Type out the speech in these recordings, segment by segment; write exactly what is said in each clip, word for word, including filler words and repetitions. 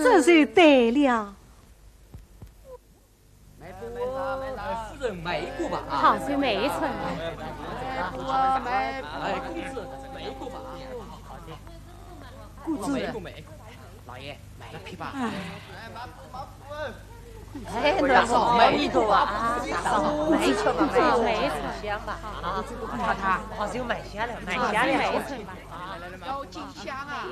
这就对了。夫人买一个吧，啊。好，就买一寸吧。哎，公子，买一个吧，啊。好的。公子，买一个，买一个。老爷，买一匹吧。哎。 哎，那少买一个吧，少买一个吧，买一个香吧。啊，太太，好，就买下来，买下来。买一寸吧。要进香啊。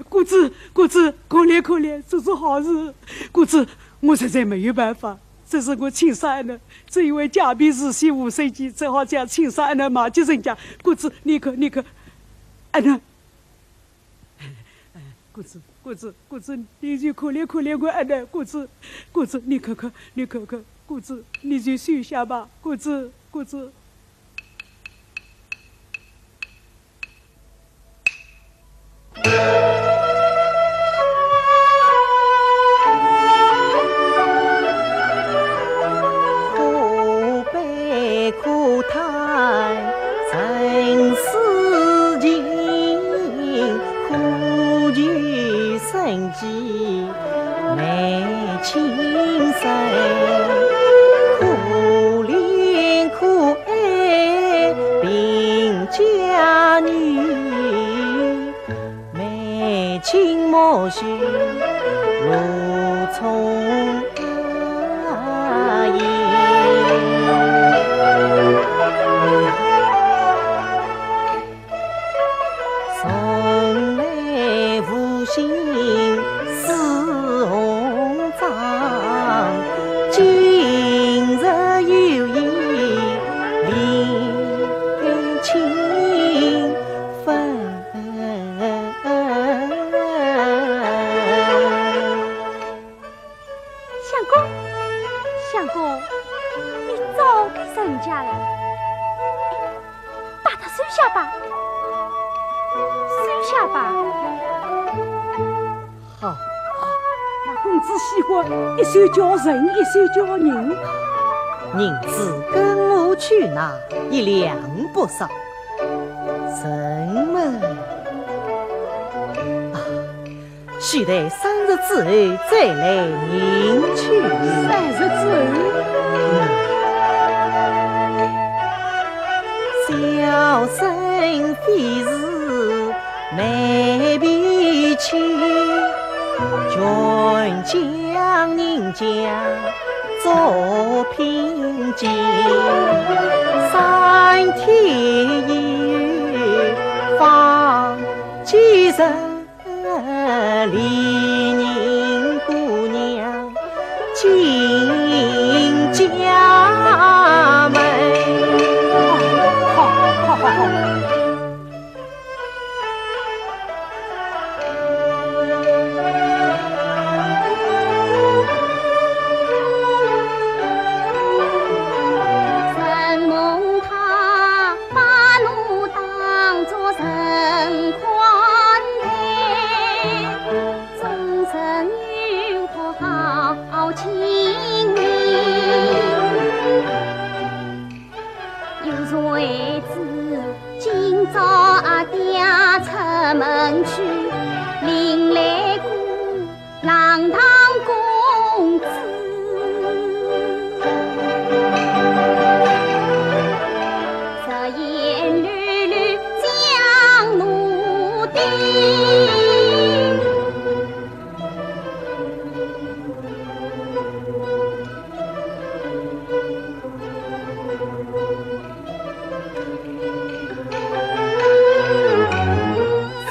公子，公子，可怜可怜，做错好事。公子，我实在没有办法，这是我亲生的，只因为家贫如洗无寸金，只好将亲生的卖给人家。公子，你看，你看，哎，那 公子，公子，公子，你就可怜可怜我阿囡，公子，公子，你看看，你看看，公子，你就收下吧，公子，公子。 相公，相公，你早给人家了，把它收下吧，收下吧。好，好。那公子喜欢一手交人，一手交人。银子跟我去拿，一两不少。人嘛，啊， 须待三日之后再来领取。三日之后？嗯。小生非是卖皮球，全将人家作品鉴。三天以后方见人。 李宁姑娘进家门。好，好，好，好。承蒙他 把我当作人看待，终身有托好情人。有谁知今朝阿爹出门去，临来个 浪荡公子，直言绿绿将奴丁。 只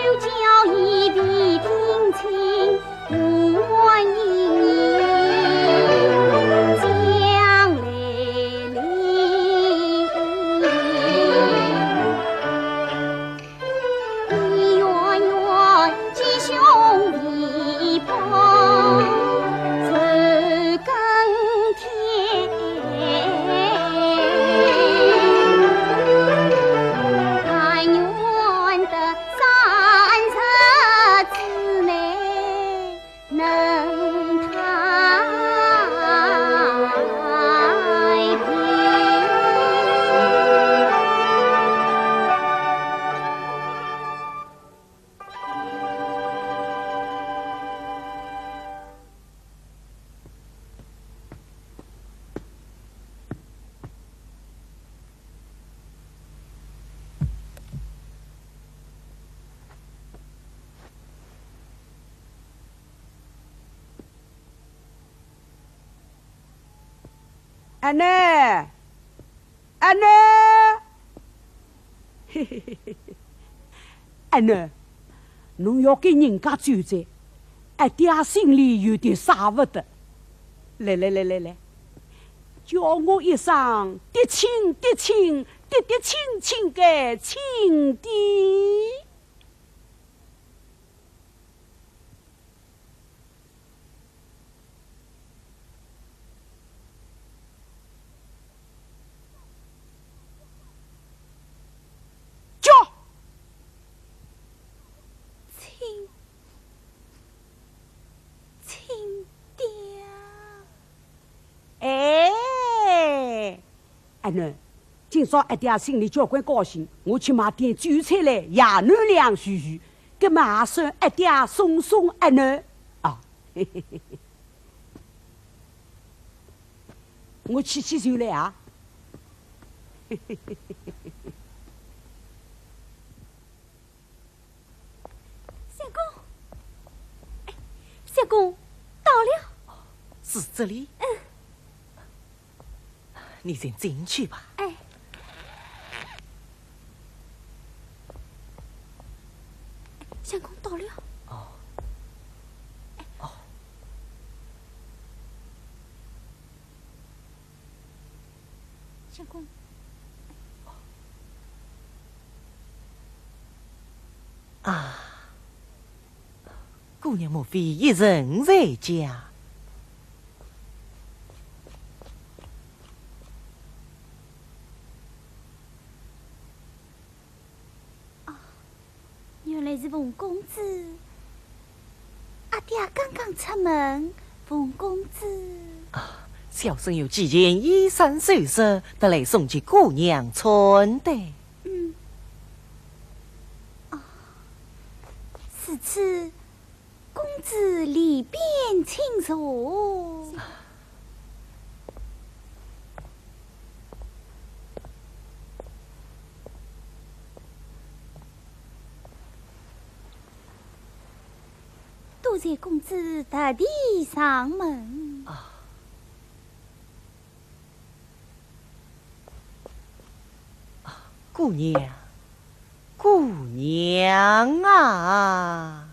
有叫一别定亲，无怨言将来临。 你愿阿囡，阿囡，嘿嘿嘿嘿嘿，阿囡，侬要跟人家走哉，阿爹心里有点舍不得。来来来来来，叫我一声嫡亲，嫡亲，嫡嫡亲亲个亲爹。 叫。亲，亲爹。哎，阿囡，今朝阿爹心里交关高兴，我去买点酒菜来，爷囡两叙叙，搿么也算阿爹送送阿囡啊。 我去去就来啊。相公，哎，相公，到了。是这里？嗯。你先进去吧。哎。 相公到了。哦。哦。相公。啊，姑娘莫非一人在家？ 哦，原来是冯公子。阿爹刚刚出门，冯公子。啊，小生有几件衣衫首饰，特来送给姑娘穿戴。嗯。哦，如此 公子里边请坐。多谢公子特地上门。啊。 姑娘，姑娘啊！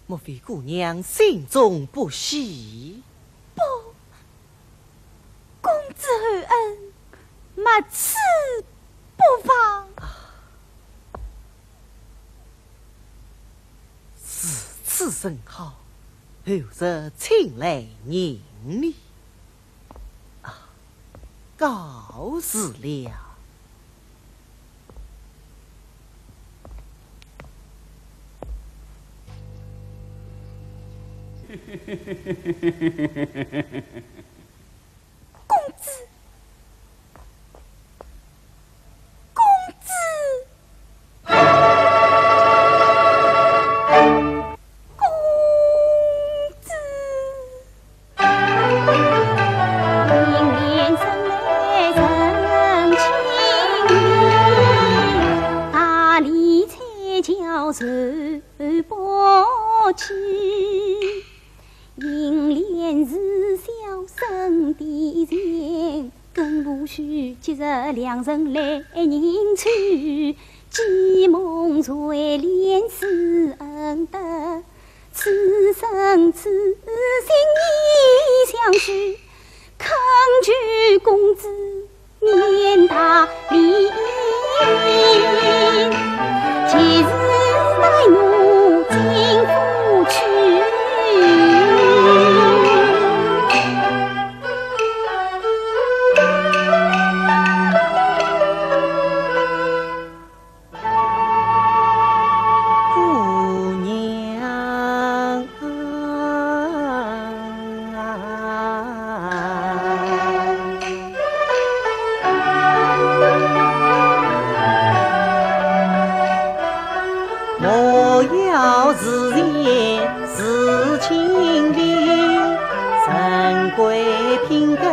莫非姑娘心中不喜？不，公子厚恩，没此不妨。如此甚好，后日请来迎你。啊，告辞了。 公子，公子，公子。 姑娘啊，莫要自言自清平，人贵品格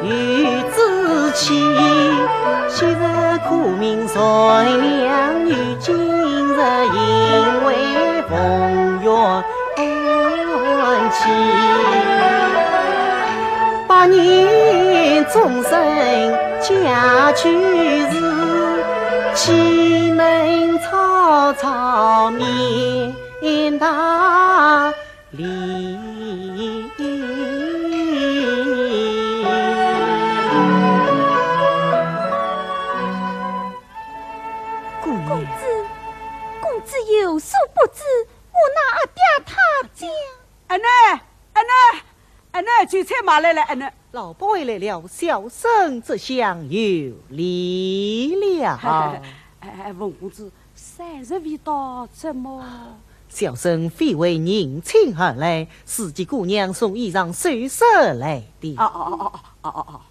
有志气，昔日苦命善良，于今日因为逢冤安栖。百年终身家居事，岂能草草面大 礼。姑娘。公子，公子有所不知，我那阿爹他家。阿囡，阿囡，阿囡，酒菜马来了，阿囡。老伯回来了，小生这厢有礼了。哎，哎，文公子，三日未到，怎么？ 小生非为迎亲而来，是替姑娘送衣裳首饰来的。哦，哦，哦，哦，哦，哦，哦。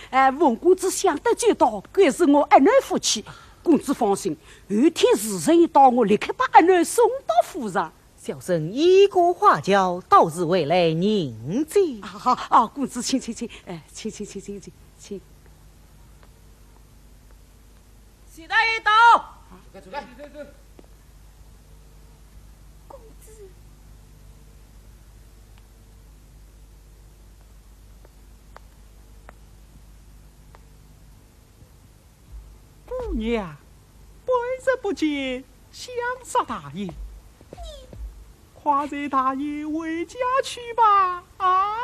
哎，文公子想得周到，贵是我阿囡福气。公子放心，后天时辰一到，我立刻把阿囡送到府上。 小生一个花轿，到时回来迎接。啊，好，啊，公子，请，请，请，哎，请，请，请，请，请，请。徐大爷到。走开，走开。公子。姑娘，半日不见， 想煞大爷，快随大爷回家去吧。啊！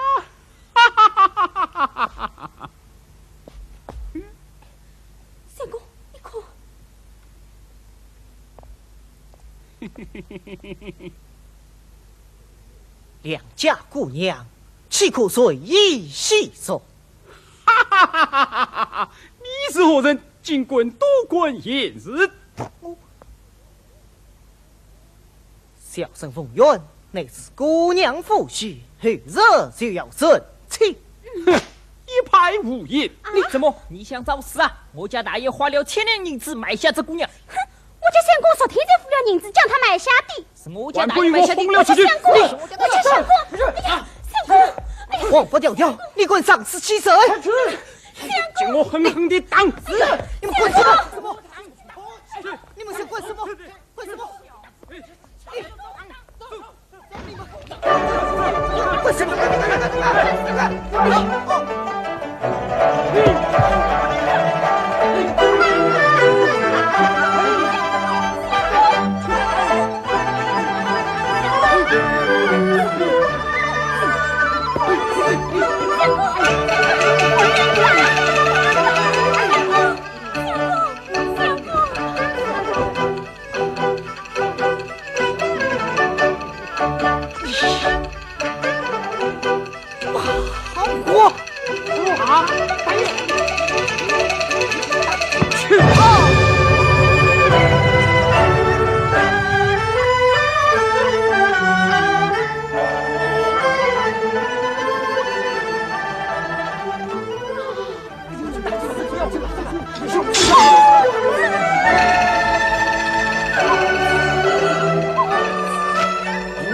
哈哈哈哈哈哈！相公，你看。良家姑娘，岂可随意戏说？哈哈哈哈哈哈！你是何人？竟敢多管闲事！ 小生凤元，乃是姑娘夫婿，后日就要成亲。哼，一派胡言！你怎么？你想找死啊？我家大爷花了千两银子买下这姑娘。哼，我家相公昨天才付了银子将她买下的。什么？我家大爷买下的？还不与我轰了出去！我家相公，我家相公，哎呀，相公，哎呀，王八条条，你敢上此欺人！将我狠狠地打死！你们干什么？你们想干什么？ 为什么？为什么？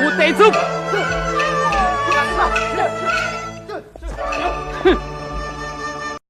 我带走。